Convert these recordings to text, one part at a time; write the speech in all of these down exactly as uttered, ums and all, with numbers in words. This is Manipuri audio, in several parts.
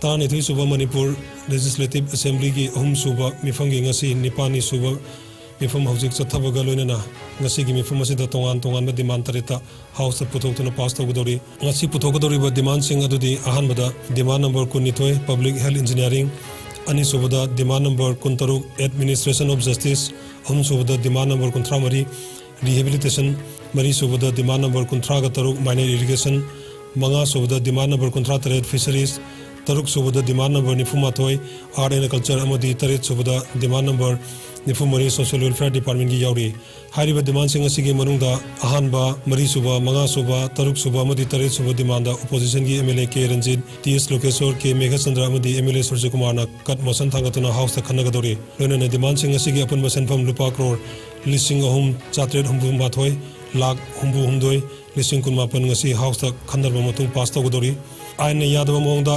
ꯇꯔꯥꯅꯤꯊꯣꯏ ꯁꯨꯕ ꯃꯅꯤꯄꯨꯔ ꯂꯦꯖꯤꯁꯂꯦꯇꯤꯚ ꯑꯦꯁꯦꯝꯕ꯭ꯂꯤꯒꯤ ꯑꯍꯨꯝ ꯁꯨꯕ ꯃꯤꯐꯝꯒꯤ ꯉꯁꯤ ꯅꯤꯄꯥꯜꯅꯤ ꯁꯨꯕ ꯃꯤꯐꯝ ꯍꯧꯖꯤꯛ ꯆꯠꯊꯕꯒ ꯂꯣꯏꯅꯅ ꯉꯁꯤꯒꯤ ꯃꯤꯐꯝ ꯑꯁꯤꯗ ꯇꯣꯉꯥꯟ ꯇꯣꯉꯥꯟꯕ ꯗꯤꯃꯥꯟ ꯇꯔꯦꯠꯇ ꯍꯥꯎꯁꯇ ꯄꯨꯊꯣꯛꯇꯨꯅ ꯄꯥꯁ ꯇꯧꯒꯗꯧꯔꯤ꯫ ꯉꯁꯤ ꯄꯨꯊꯣꯛꯀꯗꯧꯔꯤꯕ ꯗꯤꯃꯥꯟꯁꯤꯡ ꯑꯗꯨꯗꯤ ꯑꯍꯥꯟꯕꯗ ꯗꯤꯃꯥꯟ ꯅꯝꯕꯔ ꯀꯨꯟꯅꯤꯊꯣꯏ, ꯄꯕ꯭ꯂꯤꯛ ꯍꯦꯜꯊ ꯏꯟꯖꯤꯅꯤꯌꯥꯔꯤꯡ, ꯑꯅꯤꯁꯨꯕꯗ ꯗꯤꯃꯥꯟ ꯅꯝꯕꯔ ꯀꯨꯟꯇꯔꯨꯛ, ꯑꯦꯗꯃꯤꯅꯤꯁꯇ꯭ꯔꯦꯁꯟ ꯑꯣꯐ ꯖꯁꯇꯤꯁ, ꯑꯍꯨꯝꯁꯨꯕꯗ ꯗꯤꯃꯥꯟ ꯅꯝꯕꯔ ꯀꯨꯟꯊ꯭ꯔꯥ ꯃꯔꯤ, ꯔꯤꯍꯦꯕꯤꯂꯤꯇꯦꯁꯟ, ꯃꯔꯤꯁꯨꯕꯗ ꯗꯤꯃꯥꯟ ꯅꯝꯕꯔ ꯀꯨꯟꯊ꯭ꯔꯥꯒ ꯇꯔꯨꯛ, ꯃꯥꯏꯅꯔ ꯏꯔꯤꯒꯦꯁꯟ, ꯃꯉꯥꯁꯨꯕꯗ ꯗꯤꯃꯥꯟ ꯅꯝꯕꯔ ꯀꯨꯟꯊ꯭ꯔꯥ ꯇꯔꯦꯠ, ꯐꯤꯁꯔꯤꯁ, ꯇꯔꯨꯛꯁꯨꯕꯗ ꯗꯤꯃꯥꯟ ꯅꯝꯕꯔ ꯅꯤꯐꯨ ꯃꯥꯊꯣꯏ, ꯑꯥꯔꯠ ꯑꯦꯟ ꯀꯜꯆꯔ, ꯑꯃꯗꯤ ꯇꯔꯦꯠꯁꯨꯕꯗ ꯗꯤꯃꯥꯟ ꯅꯝꯕꯔ ꯅꯤꯐꯨ ꯃꯔꯤ, ꯁꯣꯁꯤꯌꯦꯜ ꯋꯦꯜꯐꯤꯌꯔ ꯗꯤꯄꯥꯔꯠꯃꯦꯟꯒꯤ ꯌꯥꯎꯔꯤ꯫ ꯍꯥꯏꯔꯤꯕ ꯗꯤꯃꯥꯟꯁꯤꯡ ꯑꯁꯤꯒꯤ ꯃꯅꯨꯡꯗ ꯑꯍꯥꯟꯕ, ꯃꯔꯤꯁꯨꯕ, ꯃꯉꯥꯁꯨꯕ, ꯇꯔꯨꯛꯁꯨꯕ ꯑꯃꯗꯤ ꯇꯔꯦꯠꯁꯨꯕ ꯗꯤꯃꯥꯟꯗ ꯑꯣꯄꯣꯖꯤꯁꯟꯒꯤ M L A K Ranjit, T S Lokeshor, K Meghachandra ꯑꯃꯗꯤ ꯑꯦꯝ ꯑꯦꯜ ꯑꯦ ꯁꯨꯔꯖꯀꯨꯃꯥꯔꯅ ꯀꯠ ꯃꯣꯁꯟ ꯊꯥꯡꯒꯠꯇꯨꯅ ꯍꯥꯎꯁꯇ ꯈꯟꯅꯒꯗꯧꯔꯤ꯫ ꯂꯣꯏꯅꯅ ꯗꯤꯃꯥꯟꯁꯤꯡ ꯑꯁꯤꯒꯤ ꯑꯄꯨꯟꯕ ꯁꯦꯟꯐꯝ ꯂꯨꯄꯥ ꯀ꯭ꯔꯣꯔ ꯂꯤꯁꯤꯡ ꯑꯍꯨꯝ ꯆꯥꯇ꯭ꯔꯦꯠ ꯍꯨꯝꯐꯨ ꯃꯥꯊꯣꯏ ꯂꯥꯈ ꯍꯨꯝꯐꯨ ꯍꯨꯝꯗꯣꯏ ꯂꯤꯁꯤꯡ ꯀꯨꯟꯃꯥꯄꯟ ꯉꯁꯤ ꯍꯥꯎꯁꯇ ꯈꯟꯅꯔꯕ ꯃꯇꯨꯡ ꯄꯥꯁ ꯇꯧꯒꯗꯧꯔꯤ꯫ ꯑꯥꯏꯟꯅ ꯌꯥꯗꯕ ꯃꯑꯣꯡꯗ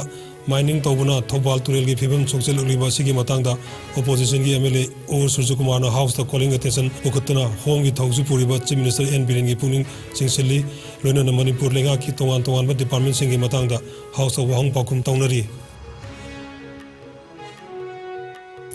ꯃꯥꯏꯅꯤꯡ ꯇꯧꯕꯅ ꯊꯧꯕꯥꯜ ꯇꯨꯔꯦꯜꯒꯤ ꯐꯤꯕꯝ ꯁꯣꯛꯆꯤꯜꯂꯛꯂꯤꯕ ꯑꯁꯤꯒꯤ ꯃꯇꯥꯡꯗ ꯑꯣꯄꯣꯖꯤꯁꯟꯒꯤ ꯑꯦꯝ ꯑꯦꯜ ꯑꯦ ꯑꯣ ꯁꯨꯔꯖꯀꯨꯃꯥꯔꯅ ꯍꯥꯎꯁꯇ ꯀꯣꯂꯤꯡ ꯑꯦꯇꯦꯟꯁꯟ ꯄꯨꯈꯠꯇꯨꯅ ꯍꯣꯝꯒꯤ ꯊꯧꯁꯨ ꯄꯨꯔꯤꯕ ꯆꯤꯐ ꯃꯤꯅꯤꯁꯇꯔ ꯑꯦꯟ ꯕꯤꯔꯦꯟꯒꯤ ꯄꯨꯛꯅꯤꯡ ꯆꯤꯡꯁꯤꯜꯂꯤ꯫ ꯂꯣꯏꯅꯅ ꯃꯅꯤꯄꯨꯔ ꯂꯩꯉꯥꯛꯀꯤ ꯇꯣꯉꯥꯟ ꯇꯣꯉꯥꯟꯕ ꯗꯤꯄꯥꯔꯠꯃꯦꯟꯁꯤꯡꯒꯤ ꯃꯇꯥꯡꯗ ꯍꯥꯎꯁꯇ ꯋꯥꯍꯪ ꯄꯥꯎꯈꯨꯝ ꯇꯧꯅꯔꯤ꯫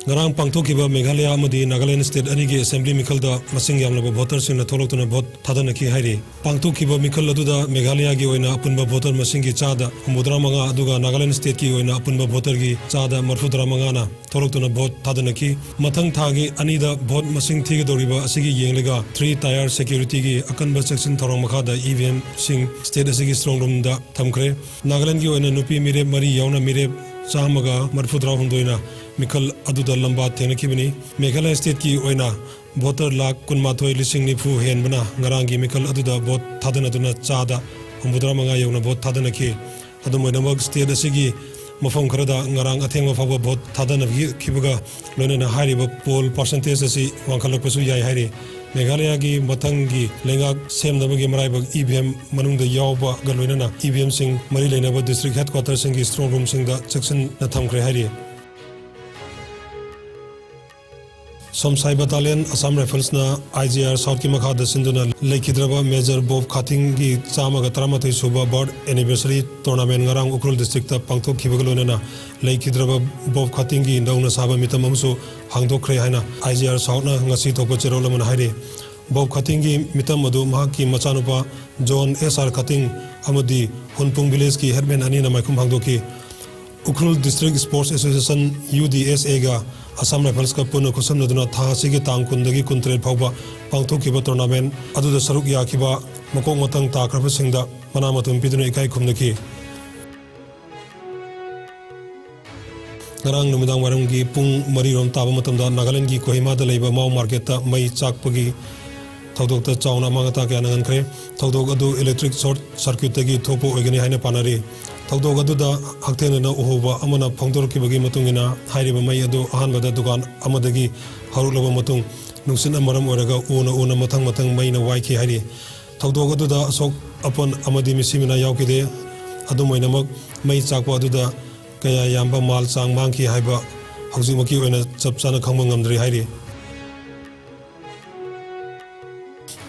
ꯉꯔꯥꯡ ꯄꯥꯡꯊꯣꯛꯈꯤꯕ ꯃꯦꯘꯥꯂꯌꯥ ꯑꯃꯗꯤ ꯅꯥꯒꯥꯂꯦꯟ ꯁ꯭ꯇꯦꯠ ꯑꯅꯤꯒꯤ ꯑꯦꯁꯦꯝꯕ꯭ꯂꯤ ꯃꯤꯈꯜꯗ ꯃꯁꯤꯡ ꯌꯥꯝꯂꯕ ꯚꯣꯇꯔꯁꯤꯡꯅ ꯊꯣꯛꯂꯛꯇꯨꯅ ꯚꯣꯠ ꯊꯥꯗꯅꯈꯤ ꯍꯥꯏꯔꯤ꯫ ꯄꯥꯡꯊꯣꯛꯈꯤꯕ ꯃꯤꯈꯜ ꯑꯗꯨꯗ ꯃꯦꯘꯥꯂꯌꯥꯒꯤ ꯑꯣꯏꯅ ꯑꯄꯨꯟꯕ ꯚꯣꯇꯔ ꯃꯁꯤꯡꯒꯤ ꯆꯥꯗ ꯍꯨꯝꯐꯨꯇꯔꯥ ꯃꯉꯥ, ꯑꯗꯨꯒ ꯅꯥꯒꯥꯂꯦꯟ ꯁ꯭ꯇꯦꯠꯀꯤ ꯑꯣꯏꯅ ꯑꯄꯨꯟꯕ ꯚꯣꯇꯔꯒꯤ ꯆꯥꯗ ꯃꯔꯤꯐꯨꯇꯔꯥ ꯃꯉꯥꯅ ꯊꯣꯛꯂꯛꯇꯨꯅ ꯚꯣꯠ ꯊꯥꯗꯅꯈꯤ꯫ ꯃꯊꯪ ꯊꯥꯒꯤ ꯑꯅꯤꯗ ꯚꯣꯠ ꯃꯁꯤꯡ ꯊꯤꯒꯗꯧꯔꯤꯕ ꯑꯁꯤꯒꯤ ꯌꯦꯡꯂꯒ ꯊ꯭ꯔꯤ ꯇꯥꯌꯔ ꯁꯦꯀ꯭ꯌꯨꯔꯤꯇꯤꯒꯤ ꯑꯀꯟꯕ ꯆꯦꯛꯁꯤꯟ ꯊꯧꯔꯥꯡ ꯃꯈꯥꯗ ꯏ ꯚꯤ ꯑꯦꯝꯁꯤꯡ ꯁ꯭ꯇꯦꯠ ꯑꯁꯤꯒꯤ ꯁ꯭ꯇ꯭ꯔꯣꯡ ꯔꯨꯝꯗ ꯊꯝꯈ꯭ꯔꯦ꯫ ꯅꯥꯒꯥꯂꯦꯟꯒꯤ ꯑꯣꯏꯅ ꯅꯨꯄꯤ ꯃꯤꯔꯦꯞ ꯃꯔꯤ ꯌꯥꯎꯅ ꯃꯤꯔꯦꯞ ꯆꯥꯝꯃꯒ ꯃꯔꯤꯐꯨꯇꯔꯥ ꯍꯨꯝꯗꯣꯏꯅ ꯃꯤꯈꯜ ꯑꯗꯨꯗ ꯂꯝꯕꯥ ꯊꯦꯡꯅꯈꯤꯕꯅꯤ꯫ ꯃꯦꯘꯥꯂꯌ ꯁ꯭ꯇꯦꯠꯀꯤ ꯑꯣꯏꯅ ꯚꯣꯇꯔ ꯂꯥꯈ ꯀꯨꯟꯃꯥꯊꯣꯏ ꯂꯤꯁꯤꯡ ꯅꯤꯐꯨ ꯍꯦꯟꯕꯅ ꯉꯔꯥꯡꯒꯤ ꯃꯤꯈꯜ ꯑꯗꯨꯗ ꯚꯣꯠ ꯊꯥꯗꯅꯗꯨꯅ ꯆꯥꯗ ꯍꯨꯝꯐꯨꯇꯔꯥ ꯃꯉꯥ ꯌꯧꯅ ꯚꯣꯠ ꯊꯥꯗꯅꯈꯤ꯫ ꯑꯗꯨꯝ ꯑꯣꯏꯅꯃꯛ, ꯁ꯭ꯇꯦꯠ ꯑꯁꯤꯒꯤ ꯃꯐꯝ ꯈꯔꯗ ꯉꯔꯥꯡ ꯑꯊꯦꯡꯕ ꯐꯥꯎꯕ ꯚꯣꯠ ꯊꯥꯗꯅꯈꯤꯕꯒ ꯂꯣꯏꯅꯅ ꯍꯥꯏꯔꯤꯕ ꯄꯣꯜ ꯄꯥꯔꯁꯦꯟꯇꯦꯖ ꯑꯁꯤ ꯋꯥꯡꯈꯠꯂꯛꯄꯁꯨ ꯌꯥꯏ ꯍꯥꯏꯔꯤ꯫ ꯃꯦꯘꯥꯂꯌꯥꯒꯤ ꯃꯊꯪꯒꯤ ꯂꯩꯉꯥꯛ ꯁꯦꯝꯅꯕꯒꯤ ꯃꯔꯥꯏꯕꯛ ꯏ ꯚꯤ ꯑꯦꯝ ꯃꯅꯨꯡꯗ ꯌꯥꯎꯕꯒ ꯂꯣꯏꯅꯅ ꯏ ꯚꯤ ꯑꯦꯝꯁꯤꯡ ꯃꯔꯤ ꯂꯩꯅꯕ ꯗꯤꯁꯇ꯭ꯔꯤꯛ ꯍꯦꯗꯀ꯭ꯋꯥꯇꯔꯁꯤꯡꯒꯤ ꯁ꯭ꯇ꯭ꯔꯣꯡ ꯔꯨꯝꯁꯤꯡꯗ ꯆꯦꯛꯁꯤꯟꯅ ꯊꯝꯈ꯭ꯔꯦ ꯍꯥꯏꯔꯤ꯫ ꯁꯣꯝꯁꯥꯏ ꯕꯇꯥꯂꯤꯌꯟ ꯑꯁꯥꯝ ꯔꯥꯏꯐꯜꯁꯅ ꯑꯥꯏ ꯖꯤ ꯑꯥꯔ ꯁꯥꯎꯠꯀꯤ ꯃꯈꯥꯗ ꯁꯤꯟꯗꯨꯅ ꯂꯩꯈꯤꯗ꯭ꯔꯕ ꯃꯦꯖꯔ ꯕꯣꯕ ꯈꯥꯇꯤꯡꯒꯤ ꯆꯥꯝꯃꯒ ꯇꯔꯥꯃꯥꯊꯣꯏ ꯁꯨꯕ ꯕꯥꯔꯠ ꯑꯦꯅꯤꯚꯔꯁꯔꯤ ꯇꯣꯔꯅꯥꯃꯦꯟ ꯉꯔꯥꯡ ꯎꯈ꯭ꯔꯨꯜ ꯗꯤꯁꯇ꯭ꯔꯤꯛꯇ ꯄꯥꯡꯊꯣꯛꯈꯤꯕꯒ ꯂꯣꯏꯅꯅ ꯂꯩꯈꯤꯗ꯭ꯔꯕ ꯕꯣꯕ ꯈꯥꯇꯤꯡꯒꯤ ꯅꯧꯅ ꯁꯥꯕ ꯃꯤꯇꯝ ꯑꯃꯁꯨ ꯍꯥꯡꯗꯣꯛꯈ꯭ꯔꯦ ꯍꯥꯏꯅ ꯑꯥꯏ ꯖꯤ ꯑꯥꯔ ꯁꯥꯎꯠꯅ ꯉꯁꯤ ꯊꯣꯛꯄ ꯆꯦꯔꯣꯜ ꯑꯃꯅ ꯍꯥꯏꯔꯤ꯫ ꯕꯣꯕ ꯈꯥꯇꯤꯡꯒꯤ ꯃꯤꯇꯝ ꯑꯗꯨ ꯃꯍꯥꯛꯀꯤ ꯃꯆꯥꯅꯨꯄꯥ ꯖꯣꯟ ꯑꯦꯁ ꯑꯥꯔ ꯈꯥꯇꯤꯡ ꯑꯃꯗꯤ ꯍꯨꯟꯄꯨꯡ ꯚꯤꯂꯦꯖꯀꯤ ꯍꯦꯗꯃꯦꯟ ꯑꯅꯤꯅ ꯃꯥꯏꯈꯨꯝ ꯍꯥꯡꯗꯣꯛꯈꯤ꯫ Ukhrul district sports association, U D S ꯑꯦꯒ ꯑꯁꯥꯝ ꯔꯥꯏꯐꯜꯁꯀ ꯄꯨꯟꯅ ꯈꯨꯠꯁꯝꯅꯗꯨꯅ ꯊꯥ ꯑꯁꯤꯒꯤ ꯇꯥꯡ ꯀꯨꯟꯗꯒꯤ ꯀꯨꯟꯇꯔꯦꯠ ꯐꯥꯎꯕ ꯄꯥꯡꯊꯣꯛꯈꯤꯕ ꯇꯣꯔꯅꯥꯃꯦꯟ ꯑꯗꯨꯗ ꯁꯔꯨꯛ ꯌꯥꯈꯤꯕ ꯃꯀꯣꯛ ꯃꯊꯪ ꯇꯥꯈ꯭ꯔꯕꯁꯤꯡꯗ ꯃꯅꯥ ꯃꯊꯨꯝ ꯄꯤꯗꯨꯅ ꯏꯀꯥꯏ ꯈꯨꯝꯅꯈꯤ꯫ ꯉꯔꯥꯡ ꯅꯨꯃꯤꯗꯥꯡ ꯋꯥꯏꯔꯝꯒꯤ ꯄꯨꯡ ꯃꯔꯤꯔꯣꯝ ꯇꯥꯕ ꯃꯇꯝꯗ ꯅꯥꯒꯥꯂꯦꯟꯒꯤ ꯀꯣꯍꯤꯃꯥꯗ ꯂꯩꯕ ꯃꯥꯎ ꯃꯥꯔꯀꯦꯠꯇ ꯃꯩ ꯆꯥꯛꯄꯒꯤ ꯊꯧꯗꯣꯛꯇ ꯆꯥꯎꯅ ꯑꯃꯥꯡ ꯑꯇꯥ ꯀꯌꯥ ꯅꯪꯍꯟꯈ꯭ꯔꯦ꯫ ꯊꯧꯗꯣꯛ ꯑꯗꯨ ꯏꯂꯦꯛꯇ꯭ꯔꯤꯛ ꯁꯣꯔꯠ ꯁꯔꯀ꯭ꯌꯨꯠꯇꯒꯤ ꯊꯣꯛꯄ ꯑꯣꯏꯒꯅꯤ ꯍꯥꯏꯅ ꯄꯥꯅꯔꯤ꯫ ꯊꯧꯗꯣꯛ ꯑꯗꯨꯗ ꯍꯛꯊꯦꯡꯅꯅ ꯎꯍꯧꯕ ꯑꯃꯅ ꯐꯣꯡꯗꯣꯔꯛꯈꯤꯕꯒꯤ ꯃꯇꯨꯡ ꯏꯟꯅ, ꯍꯥꯏꯔꯤꯕ ꯃꯩ ꯑꯗꯨ ꯑꯍꯥꯟꯕꯗ ꯗꯨꯀꯥꯟ ꯑꯃꯗꯒꯤ ꯍꯧꯔꯛꯂꯕ ꯃꯇꯨꯡ, ꯅꯨꯡꯁꯤꯠꯅ ꯃꯔꯝ ꯑꯣꯏꯔꯒ ꯎꯅ ꯎꯅ ꯃꯊꯪ ꯃꯊꯪ ꯃꯩꯅ ꯋꯥꯏꯈꯤ ꯍꯥꯏꯔꯤ꯫ ꯊꯧꯗꯣꯛ ꯑꯗꯨꯗ ꯑꯁꯣꯛ ꯑꯄꯟ ꯑꯃꯗꯤ ꯃꯤꯁꯤ ꯃꯤꯅꯥ ꯌꯥꯎꯈꯤꯗꯦ꯫ ꯑꯗꯨꯝ ꯑꯣꯏꯅꯃꯛ, ꯃꯩ ꯆꯥꯛꯄ ꯑꯗꯨꯗ ꯀꯌꯥ ꯌꯥꯝꯕ ꯃꯥꯜ ꯆꯥꯡ ꯃꯥꯡꯈꯤ ꯍꯥꯏꯕ ꯍꯧꯖꯤꯛꯃꯛꯀꯤ ꯑꯣꯏꯅ ꯆꯞ ꯆꯥꯅ ꯈꯪꯕ ꯉꯝꯗ꯭ꯔꯤ ꯍꯥꯏꯔꯤ꯫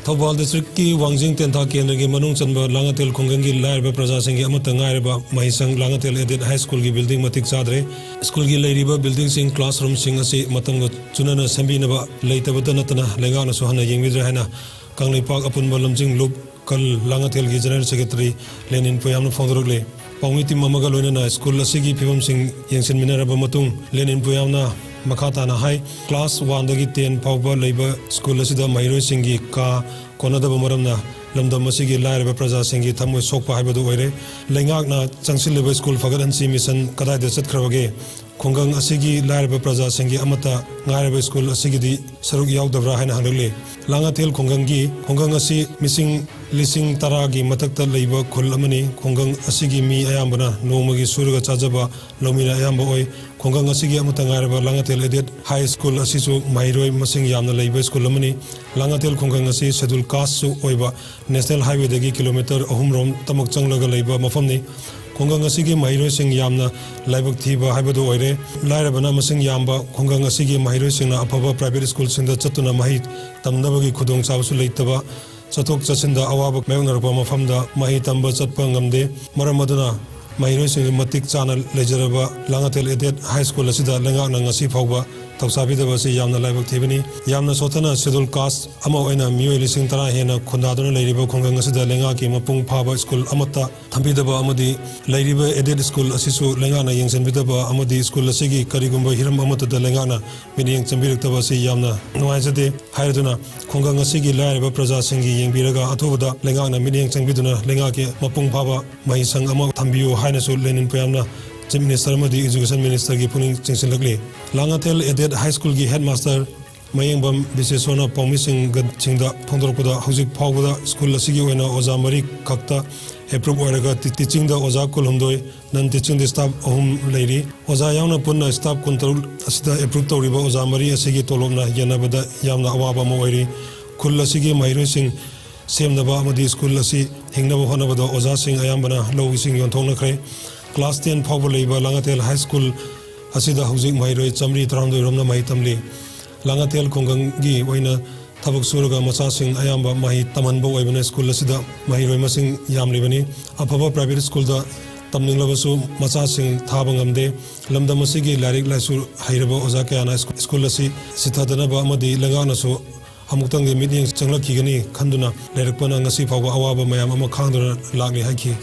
ꯊꯧꯕꯥꯜ ꯗꯤꯁꯇ꯭ꯔꯤꯛꯀꯤ ꯋꯥꯡꯖꯤꯡ ꯇꯦꯟꯊꯥ ꯀꯦꯟꯗ꯭ꯔꯒꯤ ꯃꯅꯨꯡ ꯆꯟꯕ ꯂꯥꯡꯉꯊꯦꯜ ꯈꯨꯡꯒꯪꯒꯤ ꯂꯥꯏꯔꯕ ꯄ꯭ꯔꯖꯥꯁꯤꯡꯒꯤ ꯑꯃꯠꯇ ꯉꯥꯏꯔꯕ ꯃꯍꯩꯁꯪ ꯂꯥꯡꯉꯊꯦꯜ ꯑꯦꯗꯦꯠ ꯍꯥꯏ ꯁ꯭ꯀꯨꯜꯒꯤ ꯕꯤꯜꯗꯤꯡ ꯃꯇꯤꯛ ꯆꯥꯗ꯭ꯔꯦ꯫ ꯁ꯭ꯀꯨꯜꯒꯤ ꯂꯩꯔꯤꯕ ꯕꯤꯜꯗꯤꯡꯁꯤꯡ, ꯀ꯭ꯂꯥꯁꯔꯨꯝꯁꯤꯡ ꯑꯁꯤ ꯃꯇꯝꯒ ꯆꯨꯅꯅ ꯁꯦꯝꯕꯤꯅꯕ ꯂꯩꯇꯕꯇ ꯅꯠꯇꯅ ꯂꯩꯉꯥꯛꯅꯁꯨ ꯍꯟꯅ ꯌꯦꯡꯕꯤꯗ꯭ꯔꯦ ꯍꯥꯏꯅ ꯀꯪꯂꯩꯄꯥꯛ ꯑꯄꯨꯟꯕ ꯂꯝꯖꯤꯡ ꯂꯨꯞ ꯀꯜ ꯂꯥꯡꯉꯊꯦꯜꯒꯤ ꯖꯦꯅꯔꯦꯜ ꯁꯦꯀ꯭ꯔꯦꯇꯔꯤ ꯂꯦꯅꯤꯟ ꯄꯨꯌꯥꯝꯅ ꯐꯣꯡꯗꯣꯔꯛꯂꯤ꯫ ꯄꯥꯎꯃꯤ ꯇꯤꯝ ꯑꯃꯒ ꯂꯣꯏꯅꯅ ꯁ꯭ꯀꯨꯜ ꯑꯁꯤꯒꯤ ꯐꯤꯕꯝꯁꯤꯡ ꯌꯦꯡꯁꯤꯟꯃꯤꯟꯅꯔꯕ ꯃꯇꯨꯡ, ꯂꯦꯅꯤꯟ ꯄꯨꯌꯥꯝꯅ ꯃꯈꯥ ꯇꯥꯅ ꯍꯥꯏ, ꯀ꯭ꯂꯥꯁ ꯋꯥꯟꯗꯒꯤ ꯇꯦꯟ ꯐꯥꯎꯕ ꯂꯩꯕ ꯁ꯭ꯀꯨꯜ ꯑꯁꯤꯗ ꯃꯍꯩꯔꯣꯏꯁꯤꯡꯒꯤ ꯀꯥ ꯀꯣꯟꯅꯗꯕ ꯃꯔꯝꯅ ꯂꯝꯗꯝ ꯑꯁꯤꯒꯤ ꯂꯥꯏꯔꯕ ꯄ꯭ꯔꯖꯥꯁꯤꯡꯒꯤ ꯊꯃꯣꯏ ꯁꯣꯛꯄ ꯍꯥꯏꯕꯗꯨ ꯑꯣꯏꯔꯦ꯫ ꯂꯩꯉꯥꯛꯅ ꯆꯪꯁꯤꯜꯂꯤꯕ ꯁ꯭ꯀꯨꯜ ꯐꯒꯠꯍꯟꯁꯤ ꯃꯤꯁꯟ ꯀꯗꯥꯏꯗ ꯆꯠꯈ꯭ꯔꯕꯒꯦ? ꯈꯨꯡꯒꯪ ꯑꯁꯤꯒꯤ ꯂꯥꯏꯔꯕ ꯄ꯭ꯔꯖꯥꯁꯤꯡꯒꯤ ꯑꯃꯠꯇ ꯉꯥꯏꯔꯕ ꯁ꯭ꯀꯨꯜ ꯑꯁꯤꯒꯤꯗꯤ ꯁꯔꯨꯛ ꯌꯥꯎꯗꯕ꯭ꯔꯥ ꯍꯥꯏꯅ ꯍꯪꯂꯛꯂꯤ꯫ ꯂꯥꯡꯉꯊꯦꯜ ꯈꯨꯡꯒꯪꯒꯤ, ꯈꯨꯡꯒꯪ ꯑꯁꯤ ꯃꯤꯁꯤꯡ ꯂꯤꯁꯤꯡ ꯇꯔꯥꯒꯤ ꯃꯊꯛꯇ ꯂꯩꯕ ꯈꯨꯜ ꯑꯃꯅꯤ꯫ ꯈꯨꯡꯒꯪ ꯑꯁꯤꯒꯤ ꯃꯤ ꯑꯌꯥꯝꯕꯅ ꯅꯣꯡꯃꯒꯤ ꯁꯨꯔꯒ ꯆꯥꯖꯕ ꯂꯧꯃꯤꯅ ꯑꯌꯥꯝꯕ ꯑꯣꯏ꯫ ꯈꯨꯡꯒꯪ ꯑꯁꯤꯒꯤ ꯑꯃꯠꯇ ꯉꯥꯏꯔꯕ ꯂꯥꯡꯉꯊꯦꯜ ꯑꯦꯗꯦꯠ ꯍꯥꯏ ꯁ꯭ꯀꯨꯜ ꯑꯁꯤꯁꯨ ꯃꯍꯩꯔꯣꯏ ꯃꯁꯤꯡ ꯌꯥꯝꯅ ꯂꯩꯕ ꯁ꯭ꯀꯨꯜ ꯑꯃꯅꯤ꯫ ꯂꯥꯡꯉꯊꯦꯜ ꯈꯨꯡꯒꯪ ꯑꯁꯤ ꯁꯦꯗꯨꯜ ꯀꯥꯁꯁꯨ ꯑꯣꯏꯕ ꯅꯦꯁꯅꯦꯜ ꯍꯥꯏꯋꯦꯗꯒꯤ ꯀꯤꯂꯣꯃꯤꯇꯔ ꯑꯍꯨꯝ ꯔꯣꯝꯇꯃꯛ ꯆꯪꯂꯒ ꯂꯩꯕ ꯃꯐꯝꯅꯤ꯫ ꯈꯨꯡꯒꯪ ꯑꯁꯤꯒꯤ ꯃꯍꯩꯔꯣꯏꯁꯤꯡ ꯌꯥꯝꯅ ꯂꯥꯏꯕꯛ ꯊꯤꯕ ꯍꯥꯏꯕꯗꯨ ꯑꯣꯏꯔꯦ꯫ ꯂꯥꯏꯔꯕꯅ ꯃꯁꯤꯡ ꯌꯥꯝꯕ ꯈꯨꯡꯒꯪ ꯑꯁꯤꯒꯤ ꯃꯍꯩꯔꯣꯏꯁꯤꯡꯅ ꯑꯐꯕ private schoolꯁꯤꯡꯗ ꯆꯠꯇꯨꯅ ꯃꯍꯩ ꯇꯝꯅꯕꯒꯤ ꯈꯨꯗꯣꯡꯆꯥꯕꯁꯨ ꯂꯩꯇꯕ, ꯆꯠꯊꯣꯛ ꯆꯠꯁꯤꯟꯗ ꯑꯋꯥꯕ ꯃꯥꯌꯣꯛꯅꯔꯛꯄ ꯃꯐꯝꯗ ꯃꯍꯩ ꯇꯝꯕ ꯆꯠꯄ ꯉꯝꯗꯦ꯫ ꯃꯔꯝ ꯑꯗꯨꯅ ꯃꯍꯩꯔꯣꯏꯁꯤꯡ ꯃꯇꯤꯛ ꯆꯥꯅ ꯂꯩꯖꯔꯕ ꯂꯥꯡꯉꯊꯦꯜ Aided High School ꯑꯁꯤꯗ ꯂꯩꯉꯥꯛꯅ ꯉꯁꯤ ꯐꯥꯎꯕ ꯊꯧꯁꯥꯕꯤꯗꯕ ꯑꯁꯤ ꯌꯥꯝꯅ ꯂꯥꯏꯕꯛ ꯊꯤꯕꯅꯤ꯫ ꯌꯥꯝꯅ ꯁꯣꯠꯊꯅ schedule caste ꯑꯃ ꯑꯣꯏꯅ ꯃꯤꯑꯣꯏ ꯂꯤꯁꯤꯡ ꯇꯔꯥ ꯍꯦꯟꯅ ꯈꯨꯟꯗꯥꯗꯨꯅ ꯂꯩꯔꯤꯕ ꯈꯨꯡꯒꯪ ꯑꯁꯤꯗ ꯂꯩꯉꯥꯛꯀꯤ ꯃꯄꯨꯡ ꯐꯥꯕ school ꯑꯃꯠꯇ ꯊꯝꯕꯤꯗꯕ ꯑꯃꯗꯤ ꯂꯩꯔꯤꯕ aided school ꯑꯁꯤꯁꯨ ꯂꯩꯉꯥꯛꯅ ꯌꯦꯡꯁꯤꯟꯕꯤꯗꯕ ꯑꯃꯗꯤ school ꯑꯁꯤꯒꯤ ꯀꯔꯤꯒꯨꯝꯕ ꯍꯤꯔꯝ ꯑꯃꯠꯇꯗ ꯂꯩꯉꯥꯛꯅ ꯃꯤꯠꯌꯦꯡ ꯆꯪꯕꯤꯔꯛꯇꯕ ꯑꯁꯤ ꯌꯥꯝꯅ ꯅꯨꯡꯉꯥꯏꯖꯗꯦ꯫ ꯍꯥꯏꯔꯗꯨꯅ ꯈꯨꯡꯒꯪ ꯑꯁꯤꯒꯤ ꯂꯥꯏꯔꯕ ꯄ꯭ꯔꯖꯥꯁꯤꯡꯒꯤ ꯌꯦꯡꯕꯤꯔꯒ ꯑꯊꯨꯕꯗ ꯂꯩꯉꯥꯛꯅ ꯃꯤꯠꯌꯦꯡ ꯆꯪꯕꯤꯗꯨꯅ ꯂꯩꯉꯥꯛꯀꯤ ꯃꯄꯨꯡ ꯐꯥꯕ ꯃꯍꯩꯁꯪ ꯑꯃ ꯊꯝꯕꯤꯌꯨ ꯍꯥꯏꯅꯁꯨ ꯂꯦꯅꯤꯟ ꯄꯣꯌꯥꯝꯅ Chief Minister ꯑꯃꯗꯤ Education Ministerꯒꯤ ꯄꯨꯛꯅꯤꯡ ꯆꯤꯡꯁꯤꯜꯂꯛꯂꯤ꯫ ꯂꯥꯡꯉꯊꯦꯜ Aided High Schoolꯒꯤ headmaster ꯃꯌꯦꯡꯕꯝ ꯕꯤꯁꯦꯁꯣꯔꯅ ꯄꯥꯎꯃꯤꯁꯤꯡꯗ ꯐꯣꯡꯗꯣꯔꯛꯄꯗ, ꯍꯧꯖꯤꯛ ꯐꯥꯎꯕꯗ school ꯑꯁꯤꯒꯤ ꯑꯣꯏꯅ ꯑꯣꯖꯥ ꯃꯔꯤ ꯈꯛꯇ approve ꯑꯣꯏꯔꯒ ꯇꯤ-, teachingꯗ ꯑꯣꯖꯥ ꯀꯨꯟꯍꯨꯝꯗꯣꯏ, non teachingꯗ staff ꯑꯍꯨꯝ ꯂꯩꯔꯤ꯫ ꯑꯣꯖꯥ ꯌꯥꯎꯅ ꯄꯨꯟꯅ staff ꯀꯨꯟꯇꯔꯨꯛ ꯑꯁꯤꯗ approve ꯇꯧꯔꯤꯕ ꯑꯣꯖꯥ ꯃꯔꯤ ꯑꯁꯤꯒꯤ ꯇꯣꯂꯣꯞꯅ ꯌꯦꯟꯅꯕꯗ ꯌꯥꯝꯅ ꯑꯋꯥꯕ ꯑꯃ ꯑꯣꯏꯔꯤ꯫ ꯈꯨꯜ ꯑꯁꯤꯒꯤ ꯃꯍꯩꯔꯣꯏꯁꯤꯡ ꯁꯦꯝꯅꯕ ꯑꯃꯗꯤ school ꯑꯁꯤ ꯍꯤꯡꯅꯕ ꯍꯣꯠꯅꯕꯗ ꯑꯣꯖꯥꯁꯤꯡ ꯑꯌꯥꯝꯕꯅ ꯂꯧ ꯏꯁꯤꯡ ꯌꯣꯟꯊꯣꯛꯅꯈ꯭ꯔꯦ꯫ Class ten ꯐꯥꯎꯕ ꯂꯩꯕ ꯂꯥꯡꯉꯊꯦꯜ High School ꯑꯁꯤꯗ ꯍꯧꯖꯤꯛ ꯃꯍꯩꯔꯣꯏ ꯆꯥꯃꯔꯤ ꯇꯔꯥꯍꯨꯝꯗꯣꯏ ꯔꯣꯝꯅ ꯃꯍꯩ ꯇꯝꯂꯤ꯫ ꯂꯥꯡꯉꯊꯦꯜ ꯈꯨꯡꯒꯪꯒꯤ ꯑꯣꯏꯅ ꯊꯕꯛ ꯁꯨꯔꯒ ꯃꯆꯥꯁꯤꯡ ꯑꯌꯥꯝꯕ ꯃꯍꯩ ꯇꯝꯍꯟꯕ ꯑꯣꯏꯕꯅ school ꯑꯁꯤꯗ ꯃꯍꯩꯔꯣꯏ ꯃꯁꯤꯡ ꯌꯥꯝꯂꯤꯕꯅꯤ꯫ ꯑꯐꯕ private schoolꯗ ꯇꯝꯅꯤꯡꯂꯕꯁꯨ ꯃꯆꯥꯁꯤꯡ ꯊꯥꯕ ꯉꯝꯗꯦ꯫ ꯂꯝꯗꯝ ꯑꯁꯤꯒꯤ ꯂꯥꯏꯔꯤꯛ ꯂꯥꯏꯁꯨ ꯍꯩꯔꯕ ꯑꯣꯖꯥ ꯀꯌꯥꯅ school ꯑꯁꯤ ꯁꯤꯊꯗꯅꯕ ꯑꯃꯗꯤ ꯂꯩꯉꯥꯛꯅꯁꯨ ꯑꯃꯨꯛꯇꯪꯗꯤ ꯃꯤꯠꯌꯦꯡ ꯆꯪꯂꯛꯈꯤꯒꯅꯤ ꯈꯟꯗꯨꯅ ꯂꯩꯔꯛꯄꯅ ꯉꯁꯤ ꯐꯥꯎꯕ ꯑꯋꯥꯕ ꯃꯌꯥꯝ ꯑꯃ ꯈꯥꯡꯗꯨꯅ ꯂꯥꯛꯂꯤ ꯍꯥꯏꯈꯤ꯫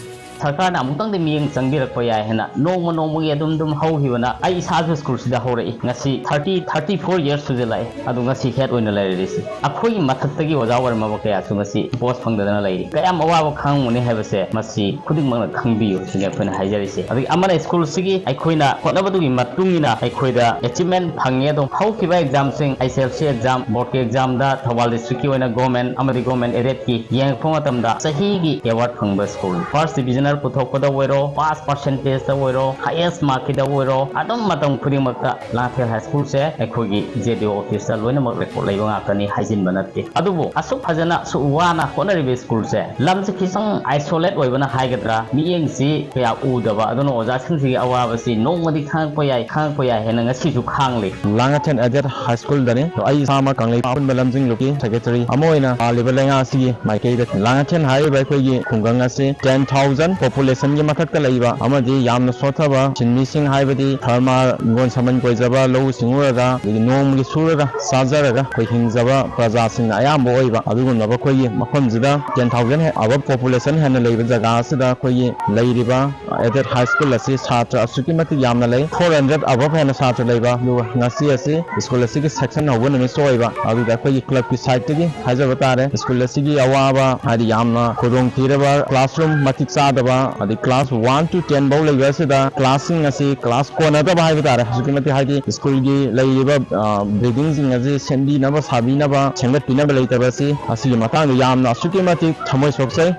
ꯁꯔꯀꯥꯔꯅ ꯑꯃꯨꯛꯇꯪꯗꯤ ꯃꯤꯠꯌꯦꯡ ꯆꯪꯕꯤꯔꯛꯄ ꯌꯥꯏ ꯍꯥꯏꯅ ꯅꯣꯡꯃ ꯅꯣꯡꯃꯒꯤ ꯑꯗꯨꯝ ꯑꯗꯨꯝ ꯍꯧꯈꯤꯕꯅ ꯑꯩ ꯏꯁꯥꯁꯨ schoolꯁꯤꯗ ꯍꯧꯔꯛꯏ꯫ ꯉꯁꯤ thirty, thirty four years ꯁꯨꯖꯤꯜꯂꯛꯑꯦ꯫ ꯑꯗꯨ ꯉꯁꯤ head ꯑꯣꯏꯅ ꯂꯩꯔꯤꯁꯤ꯫ ꯑꯩꯈꯣꯏꯒꯤ ꯃꯊꯛꯇꯒꯤ ꯑꯣꯖꯥ ꯑꯣꯏꯔꯝꯃꯕ ꯀꯌꯥꯁꯨ ꯉꯁꯤ post ꯐꯪꯗꯗꯅ ꯂꯩꯔꯤ꯫ ꯀꯌꯥꯝ ꯑꯋꯥꯕ ꯈꯥꯡꯉꯝꯒꯅꯤ ꯍꯥꯏꯕꯁꯦ ꯃꯁꯤ ꯈꯨꯗꯤꯡꯃꯛꯅ ꯈꯪꯕꯤꯌꯨ ꯁꯤꯅꯤ ꯑꯩꯈꯣꯏꯅ ꯍꯥꯏꯖꯔꯤꯁꯦ꯫ ꯑꯗꯒꯤ ꯑꯃꯅ schoolꯁꯤꯒꯤ ꯑꯩꯈꯣꯏꯅ ꯍꯣꯠꯅꯕꯗꯨꯒꯤ ꯃꯇꯨꯡ ꯏꯟꯅ ꯑꯩꯈꯣꯏꯗ achievement ꯐꯪꯉꯦ꯫ ꯑꯗꯨꯝ ꯍꯧꯈꯤꯕ examꯁꯤꯡ, S S L C exam, boardꯀꯤ examꯗ Thoubal districtꯀꯤ ꯑꯣꯏꯅ government ꯑꯃꯗꯤ government aidedꯀꯤ ꯌꯦꯡꯉꯛꯄ ꯃꯇꯝꯗ ꯆꯍꯤꯒꯤ award ꯐꯪꯕ school, first divisional ꯄꯨꯊꯣꯛꯄꯗ ꯑꯣꯏꯔꯣ, ꯄꯥꯁ ꯄꯥꯔꯁꯦꯟꯇꯦꯖꯇ ꯑꯣꯏꯔꯣ, ꯍꯥꯏꯌꯦꯁ ꯃꯥꯔꯛꯀꯤꯗ ꯑꯣꯏꯔꯣ, ꯑꯗꯨꯝ ꯃꯇꯝ ꯈꯨꯗꯤꯡꯃꯛꯇ ꯂꯥꯡꯉꯊꯦꯜ ꯍꯥꯏ ꯁ꯭ꯀꯨꯜꯁꯦ ꯑꯩꯈꯣꯏꯒꯤ ꯖꯦ ꯗꯤ ꯑꯣ ꯑꯣꯐꯤꯁꯇ ꯂꯣꯏꯅꯃꯛ ꯔꯦꯀꯣꯔꯗ ꯂꯩꯕ ꯉꯥꯛꯇꯅꯤ, ꯍꯥꯏꯖꯤꯟꯕ ꯅꯠꯇꯦ꯫ ꯑꯗꯨꯕꯨ ꯑꯁꯨꯛ ꯐꯖꯅ, ꯑꯁꯨꯛ ꯋꯥꯅ ꯍꯣꯠꯅꯔꯤꯕ ꯁ꯭ꯀꯨꯜꯁꯦ, ꯂꯝꯁꯦ ꯈꯤꯇꯪ ꯑꯥꯏꯁꯣꯂꯦꯠ ꯑꯣꯏꯕꯅ ꯍꯥꯏꯒꯗ꯭ꯔꯥ, ꯃꯤꯠꯌꯦꯡꯁꯤ ꯀꯌꯥ ꯎꯗꯕ, ꯑꯗꯨꯅ ꯑꯣꯖꯥꯁꯤꯡꯁꯤꯒꯤ ꯑꯋꯥꯕꯁꯤ ꯅꯣꯡꯃꯗꯤ ꯈꯪꯉꯛꯄ ꯌꯥꯏ, ꯈꯪꯉꯛꯄ ꯌꯥꯏ ꯍꯥꯏꯅ ꯉꯁꯤꯁꯨ ꯈꯥꯡꯂꯤ꯫ ꯂꯥꯡꯉꯊꯦꯜ ꯑꯦꯗꯦꯠ ꯍꯥꯏ ꯁ꯭ꯀꯨꯜꯗꯅꯤ꯫ ꯑꯩ ꯏꯁꯥꯃꯛ ꯀꯪꯂꯩꯄꯥꯛ ꯑꯄꯨꯟꯕ ꯂꯝꯖꯤꯡ ꯂꯨꯞꯀꯤ ꯁꯦꯀ꯭ꯔꯦꯇꯔꯤ ꯑꯃ ꯑꯣꯏꯅ ꯄꯥꯜꯂꯤꯕ ꯂꯩꯉꯥꯛ ꯑꯁꯤꯒꯤ ꯃꯥꯏꯀꯩꯗ ꯂꯥꯡꯉꯊꯦꯜ ꯍꯥꯏꯔꯤꯕ ꯑꯩꯈꯣꯏꯒꯤ ꯈꯨꯡꯒꯪ ꯑꯁꯤ ten thousand ꯄꯣꯄꯨꯂꯦꯁꯟꯒꯤ ꯃꯊꯛꯇ ꯂꯩꯕ ꯑꯃꯗꯤ ꯌꯥꯝꯅ ꯁꯣꯠꯊꯕ ꯁꯤꯟꯃꯤꯁꯤꯡ, ꯍꯥꯏꯕꯗꯤ ꯐꯥꯔꯃꯔ, ꯍꯤꯡꯒꯣꯜ ꯁꯝꯕꯟ ꯀꯣꯏꯖꯕ, ꯂꯧꯎ ꯁꯤꯡꯎꯔꯒ, ꯑꯗꯒꯤ ꯅꯣꯡꯃꯒꯤ ꯁꯨꯔꯒ ꯆꯥꯖꯔꯒ ꯑꯩꯈꯣꯏ ꯍꯤꯡꯖꯕ ꯄ꯭ꯔꯖꯥꯁꯤꯡꯅ ꯑꯌꯥꯝꯕ ꯑꯣꯏꯕ ꯑꯗꯨꯒꯨꯝꯂꯕ ꯑꯩꯈꯣꯏꯒꯤ ꯃꯐꯝꯁꯤꯗ ten thousand above ꯄꯣꯄꯨꯂꯦꯁꯟ ꯍꯦꯟꯅ ꯂꯩꯕ ꯖꯒꯥ ꯑꯁꯤꯗ ꯑꯩꯈꯣꯏꯒꯤ ꯂꯩꯔꯤꯕ ꯑꯦꯗꯦꯠ ꯍꯥꯏ ꯁ꯭ꯀꯨꯜ ꯑꯁꯤ ꯁꯥꯇ꯭ꯔ ꯑꯁꯨꯛꯀꯤ ꯃꯇꯤꯛ ꯌꯥꯝꯅ ꯂꯩ꯫ Four hundred above ꯍꯦꯟꯅ ꯁꯥꯇ꯭ꯔ ꯂꯩꯕ, ꯑꯗꯨꯒ ꯉꯁꯤ ꯑꯁꯤ ꯁ꯭ꯀꯨꯜ ꯑꯁꯤꯒꯤ ꯁꯦꯛꯁꯟ ꯍꯧꯕ ꯅꯨꯃꯤꯠꯁꯨ ꯑꯣꯏꯕ, ꯑꯗꯨꯗ ꯑꯩꯈꯣꯏꯒꯤ ꯀ꯭ꯂꯕꯀꯤ ꯁꯥꯏꯠꯇꯒꯤ ꯍꯥꯏꯖꯕ ꯇꯥꯔꯦ, ꯁ꯭ꯀꯨꯜ ꯑꯁꯤꯒꯤ ꯑꯋꯥꯕ, ꯍꯥꯏꯗꯤ ꯌꯥꯝꯅ ꯈꯨꯗꯣꯡꯊꯤꯔꯕ, ꯀ꯭ꯂꯥꯁꯔꯨꯝ ꯃꯇꯤꯛ ꯆꯥꯗꯕ, ꯑꯗꯩ ꯀ꯭ꯂꯥꯁ one to ten ꯐꯥꯎ ꯂꯩꯕ ꯑꯁꯤꯗ ꯀ꯭ꯂꯥꯁꯁꯤꯡ ꯑꯁꯤ ꯀ꯭ꯂꯥꯁ ꯀꯣꯟꯅꯗꯕ ꯍꯥꯏꯕ ꯇꯥꯔꯦ, ꯑꯁꯨꯛꯀꯤ ꯃꯇꯤꯛ, ꯍꯥꯏꯗꯤ ꯁ꯭ꯀꯨꯜꯒꯤ ꯂꯩꯔꯤꯕ, ꯑ, ꯕꯤꯜꯗꯤꯡꯁꯤꯡ ꯑꯁꯤ ꯁꯦꯝꯕꯤꯅꯕ, ꯁꯥꯕꯤꯅꯕ, ꯁꯦꯝꯒꯠꯄꯤꯅꯕ ꯂꯩꯇꯕ ꯑꯁꯤ, ꯑꯁꯤꯒꯤ ꯃꯇꯥꯡꯗ ꯌꯥꯝꯅ ꯑꯁꯨꯛꯀꯤ ꯃꯇꯤꯛ ꯊꯃꯣꯏ ꯁꯣꯛꯆꯩ꯫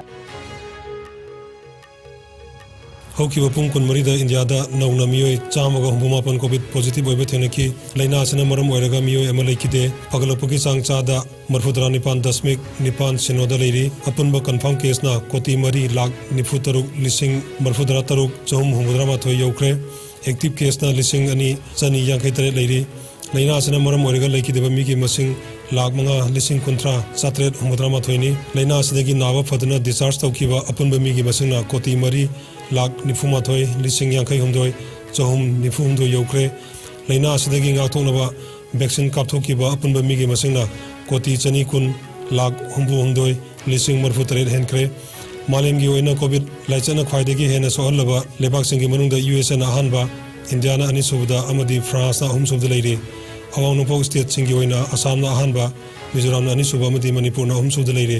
ꯍꯧꯈꯤꯕ ꯄꯨꯡ ꯀꯨꯟꯃꯔꯤꯗ ꯏꯟꯗꯤꯌꯥꯗ ꯅꯧꯅ ꯃꯤꯑꯣꯏ ꯆꯥꯝꯃꯒ ꯍꯨꯝꯐꯨ ꯃꯥꯄꯟ ꯀꯣꯚꯤꯗ ꯄꯣꯖꯤꯇꯤꯚ ꯑꯣꯏꯕ ꯊꯦꯡꯅꯈꯤ꯫ ꯂꯥꯏꯅꯥ ꯑꯁꯤꯅ ꯃꯔꯝ ꯑꯣꯏꯔꯒ ꯃꯤꯑꯣꯏ ꯑꯃ ꯂꯩꯈꯤꯗꯦ꯫ ꯐꯒꯠꯂꯛꯄꯒꯤ ꯆꯥꯡ ꯆꯥꯗ ꯃꯔꯐꯨꯇꯔꯥ ꯅꯤꯄꯥꯟ ꯗꯁꯃꯤꯛ ꯅꯤꯄꯥꯟ ꯁꯤꯅꯣꯗ ꯂꯩꯔꯤ꯫ ꯑꯄꯨꯟꯕ ꯀꯟꯐꯥꯔꯝ ꯀꯦꯁꯅ ꯀꯣꯇꯤ ꯃꯔꯤ ꯂꯥꯈ ꯅꯤꯐꯨ ꯇꯔꯨꯛ ꯂꯤꯁꯤꯡ ꯃꯔꯐꯨꯇꯔꯥ ꯇꯔꯨꯛ ꯆꯍꯨꯝ ꯍꯨꯝꯐꯨꯇꯔꯥ ꯃꯥꯊꯣꯏ ꯌꯧꯈ꯭ꯔꯦ꯫ ꯑꯦꯛꯇꯤꯚ ꯀꯦꯁꯅ ꯂꯤꯁꯤꯡ ꯑꯅꯤ ꯆꯅꯤ ꯌꯥꯡꯈꯩ ꯇꯔꯦꯠ ꯂꯩꯔꯤ꯫ ꯂꯥꯏꯅꯥ ꯑꯁꯤꯅ ꯃꯔꯝ ꯑꯣꯏꯔꯒ ꯂꯩꯈꯤꯗꯕ ꯃꯤꯒꯤ ꯃꯁꯤꯡ ꯂꯥꯈ ꯃꯉꯥ ꯂꯤꯁꯤꯡ ꯀꯨꯟꯊ꯭ꯔꯥ ꯆꯥꯇ꯭ꯔꯦꯠ ꯍꯨꯝꯐꯨꯇꯔꯥ ꯃꯥꯊꯣꯏꯅꯤ꯫ ꯂꯥꯏꯅꯥ ꯑꯁꯤꯗꯒꯤ ꯅꯥꯕ ꯐꯗꯨꯅ ꯗꯤꯁꯆꯥꯔꯖ ꯇꯧꯈꯤꯕ ꯑꯄꯨꯟꯕ ꯃꯤꯒꯤ ꯃꯁꯤꯡꯅ ꯀꯣꯇꯤ ꯃꯔꯤ ꯂꯥꯈ ꯅꯤꯐꯨ ꯃꯥꯊꯣꯏ ꯂꯤꯁꯤꯡ ꯌꯥꯡꯈꯩ ꯍꯨꯝꯗꯣꯏ ꯆꯍꯨꯝ ꯅꯤꯐꯨ ꯍꯨꯝꯗꯣꯏ ꯌꯧꯈ꯭ꯔꯦ꯫ ꯂꯥꯏꯅꯥ ꯑꯁꯤꯗꯒꯤ ꯉꯥꯛꯊꯣꯛꯅꯕ ꯚꯦꯛꯁꯤꯟ ꯀꯥꯞꯊꯣꯛꯈꯤꯕ ꯑꯄꯨꯟꯕ ꯃꯤꯒꯤ ꯃꯁꯤꯡꯅ ꯀꯣꯇꯤ ꯆꯅꯤ ꯀꯨꯟ ꯂꯥꯈ ꯍꯨꯝꯐꯨ ꯍꯨꯝꯗꯣꯏ ꯂꯤꯁꯤꯡ ꯃꯔꯐꯨ ꯇꯔꯦꯠ ꯍꯦꯟꯈ꯭ꯔꯦ꯫ ꯃꯥꯂꯦꯝꯒꯤ ꯑꯣꯏꯅ ꯀꯣꯚꯤꯗ ꯂꯥꯏꯆꯠꯅ ꯈ꯭ꯋꯥꯏꯗꯒꯤ ꯍꯦꯟꯅ ꯁꯣꯛꯍꯜꯂꯕ ꯂꯩꯕꯥꯛꯁꯤꯡꯒꯤ ꯃꯅꯨꯡꯗ ꯌꯨ ꯑꯦꯁ ꯑꯦꯅ ꯑꯍꯥꯟꯕ, ꯏꯟꯗꯤꯌꯥꯅ ꯑꯅꯤꯁꯨꯕꯗ ꯑꯃꯗꯤ ꯐ꯭ꯔꯥꯟꯁꯅ ꯑꯍꯨꯝꯁꯨꯕꯗ ꯂꯩꯔꯤ꯫ ꯑꯋꯥꯡ ꯅꯣꯡꯄꯣꯛ ꯁ꯭ꯇꯦꯠꯁꯤꯡꯒꯤ ꯑꯣꯏꯅ ꯑꯁꯥꯝꯅ ꯑꯍꯥꯟꯕ, ꯃꯤꯖꯣꯔꯥꯝꯅ ꯑꯅꯤꯁꯨꯕ ꯑꯃꯗꯤ ꯃꯅꯤꯄꯨꯔꯅ ꯑꯍꯨꯝꯁꯨꯕꯗ ꯂꯩꯔꯤ꯫